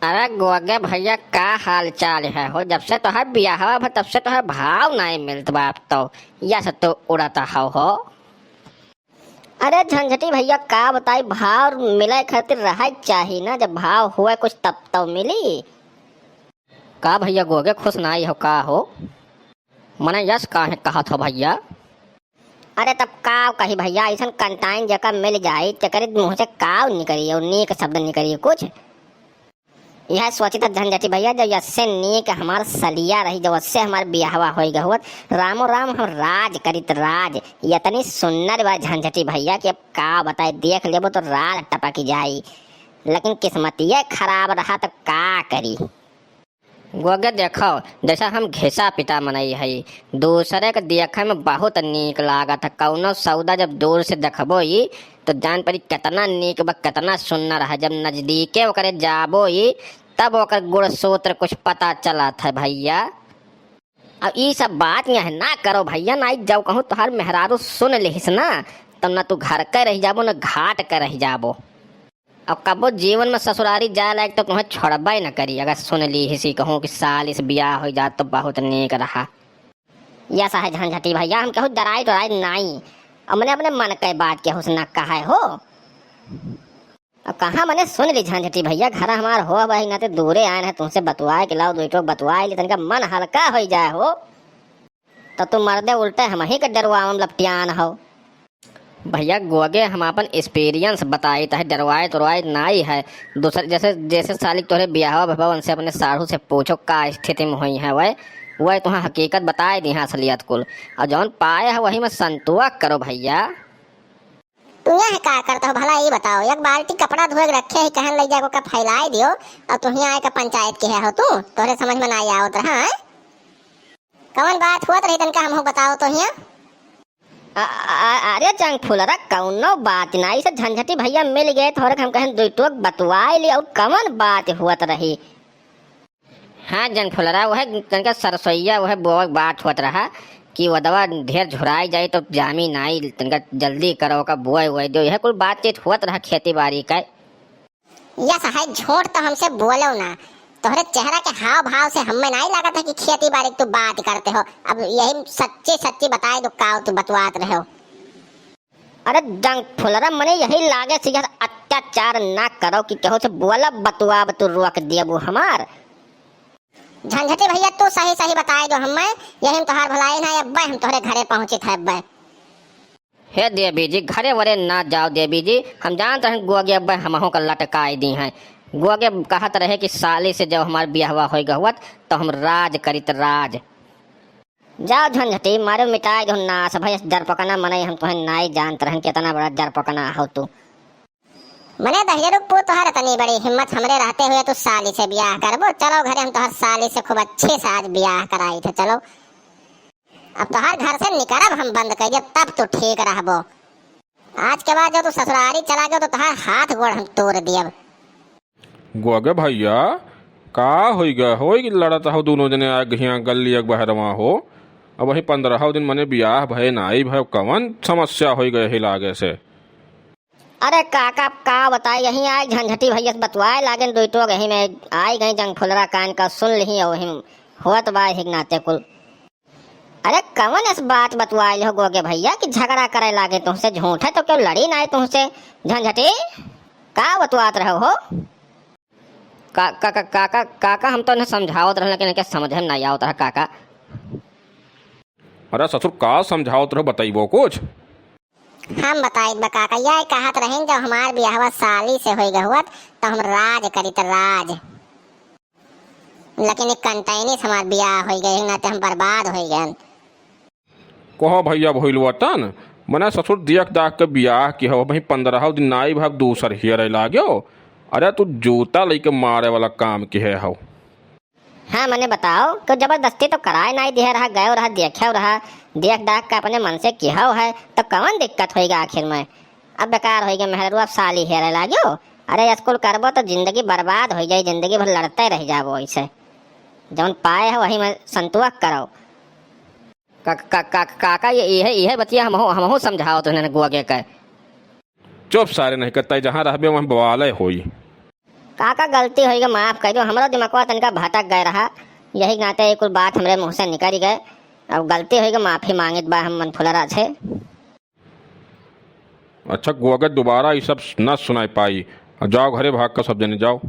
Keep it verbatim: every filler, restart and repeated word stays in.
अरे गोगे भइया, का हाल चाल है हो? जब से तोहर बियाहवा भा, तब से तोहर भाव नाहीं मिलत बा। अब तो यस तो उड़त हौ हो। अरे झंझटी भइया, का बताई, भाव मिले खातिर रहे चाही ना, जब भाव हुए कुछ तब तो मिली। का भइया गोगे खुश नाहीं हो का हो? मने यस काहे कहत हो भइया? अरे तब का कही भइया, अइसन कंटाइन जेकर मिल जाई, तेकरे मुँह से का निकरी और नीक शब्द निकरी कुछ? यह सोचित झंझटी भइया, जब यस्से नीक हमार सलिया रही, जब उससे हमार बियाहवा होई गहुअत, रामो राम हम राज करित राज। यतनी सुन्नर बा झंझटी भइया कि अब का बताई, देख लेबो तो राल टपक जाई। लेकिन किस्मतिये खराब रहा तो का करी। गोगे देखो, जैसा हम घिसा पिटा मनई हई, दूसरे के देखे में बहुत नीक लागत है। कौनो सौदा जब दूर से देखबो ई, तो जान पड़ी केतना नीक बा, केतना सुन्नर है। जब नजदीके ओकरे जाबो ई, तब ओकर गुणसूत्र कुछ पता चलत है भइया। अब ई सब बात यहाँ ना करो भइया, नाहीं जब कहूँ तोहार मेहरारू सुन लिहिस ना, तब ना तू घर के रह जाबो, ना घाट के रह जाबो। अब कबो जीवन में ससुरारी जाए लायक तो तुहें छोड़बे न करी। अगर सुन लिहिस कहूँ कि साली से बियाह हो जात तो बहुत नीक रहा। यस है झंझटी भइया, हम केहू डराई डराई नाई, अपने अपने मन के बात केहू से ना कहे हो। अब कहाँ मने सुन ली झंझटी भइया, घर हमार हो भाई, ना ते दूरे आए हैं तुमसे बतवाए के लाओ, दो टोक बतवाए ली, तनिका मन हल्का हो जाए हो। तो तू मर्दे उल्टे हमही के डरवावन लपटियान हो। भइया गोगे, हम आपन experience बताई, तहे डरवाए तुरवाए नाई है। दूसर जैसे, जैसे साली तोहरे बियाहवा भवा, उनसे अपने साढ़ू से पूछो का स्थिति में होई है वह, वह तुहाँ हकीकत बताए दी है असलियत कुल। और जौन पाए है वही में संतोष करो भइया। तू यहाँ का करत हो भला, ई बताओ, एक बाल्टी कपड़ा धोए के रखे है, कहन लइ जाए, ओका फैलाए दियो, और तू यहाँ आए के पंचायत के है हो तू, तोहरे समझ में ना आवत रहा है? कवन बात हुअत रही, तनका हमहू बताओ तो हियाँ। अ-, अ-, अरे जंग फुलरा, कौनो बात ना, इसे झंझटी भइया मिल गए, थोड़े हम कहें दुई टोक बतवाए ली, और कवन बात हुअत रही? हाँ जंग फुलरा, वह तनका सरसोईया, वह बो-, बात हुअत रहा कि वदवा ढेर झुराई जाई तो जामी नाई, तनका जल्दी करो, ओका बोए, बोए दो, यह कुल बातचीत हुअत रहा खेती बाड़ी का। यस है, झूठ तो हमसे बोलो ना, तोहरे चेहरा के हाव भाव से हमें नहीं लागत है कि खेती बाड़ी की तू बात करते हो। अब यही सच्ची सच्ची बताए दो, का तू बतवात रहे हो। अरे डंक फुलरा, मने यही लागे से यार अत्याचार ना करो कि केहू से बोलब बतुआब तू रोक दियबू हमार। झंझटी भइया, तू सही सही बताए दो हमें, यही में तोहार भलाई ना, अब्बे हम तोहरे घरे पहुँचित है अब्बे। हे देवी जी, घरे वरे ना जाओ देवी जी, हम जानत रहन गोगे अब्बे हमहू का लटकाई दी हैं। गोगे कहत रहे कि साली से जब हमार बियाहवा होई गहुअत, तो हम राज करित राज। जाओ झंझटी, मारे मिटाए दो नास भई, डरपकना मनई हम तुहें नाई जानत रहन, कितना बड़ा डरपकना हो तू। मने दहिजरू पूत, तोहर इतनी बड़ी हिम्मत, हमरे रहते हुए तू साली से बियाह करबो? चलो घरे, हम तोहर साली से खूब अच्छे से आज बियाह कराई थे, चलो। अब तोहर घर से निकलब हम बंद कर दियब, तब तू ठीक रहबो। आज के बाद जो तू ससुरारी चला गयो तो तोहर हाथ गोड़ हम तोड़ दियब। गोगे भइया, का होई गए? होई कि लड़त हो दोनों जने, आ गहिया गल्ली एक बहरवा हो। अब वही पन्द्रह दिन मने बियाह भय नाई भय, कवन समस्या होई गए ही लागे से? अरे काका, का बताई, यहीं आए झंझटी भइया से बतवाए लागेन, दुई टोक यहीं में आई गई जंग फुलरा कान का सुन लिही, और वहीं होत बा हिक नाते कुल। अरे कवन ऐस बात बतवाइल हो गोगे भइया कि झगड़ा करे लागे तुमसे? झूठे तो क्यों लड़ी ना तुमसे? झंझटी, का बतवात रहो हो? का, का, का, का, का, का, का हम तो इन्हें समझावत रहन, लेकिन इनके समझ में नहीं आवत रहा, काका। अरे ससुर, का समझावत रहो, बताइबो कुछ? हम बताइत बा काका, यह कहत रहिन, जब हमार बियाहवा साली से होई गहुअत, तो हम राज करित राज। लेकिन एक कंटैनी से हमार बियाह होई गए, नाते हम बर्बाद होई गए। कहो भइया भइल वतन, मने ससुर दियक दाख के बियाह की हो, वहीं पन्द्रह दिन नाई भाग दूसर हियर लागो। अरे तू जूता लेके मारे वाला काम की है हो। हाँ, मने बताओ, क्यों जबरदस्ती तो कराए नाई दिहे रहा, गयो रहा, देखे रहा, देख दाख के अपने मन से किहो है, तो कौन दिक्कत होइगा आखिर में? अब बेकार होइगा मेहररुआ, अब साली हेरे लाग्यो। अरे स्कूल करबो तो जिंदगी बर्बाद हो जाई, जिंदगी भर लड़ते रह जाबो ऐसे। जौन पाए हो वही में संतोष करो। का, का, का, काका ये, ये, ये बतिया हमहू, हमहू समझाओ तो इन्हें गुआ के कहे। चुप सारे, नहीं करता, जहाँ रहबे वहाँ बवाले होई। काका, गलती होइगा, माफ कइ दो, हमरो दिमगवा तनिका भटक गए रहा, यही नाते ये कुल बात हमरे मुँह से निकरि गए। अब गलती होइगा, माफी माँगित बा हम मनफुलरा से। अच्छा गोगत, दोबारा ई सब ना सुनाइ पाई। जाव घरे भाग का सब जने जाव।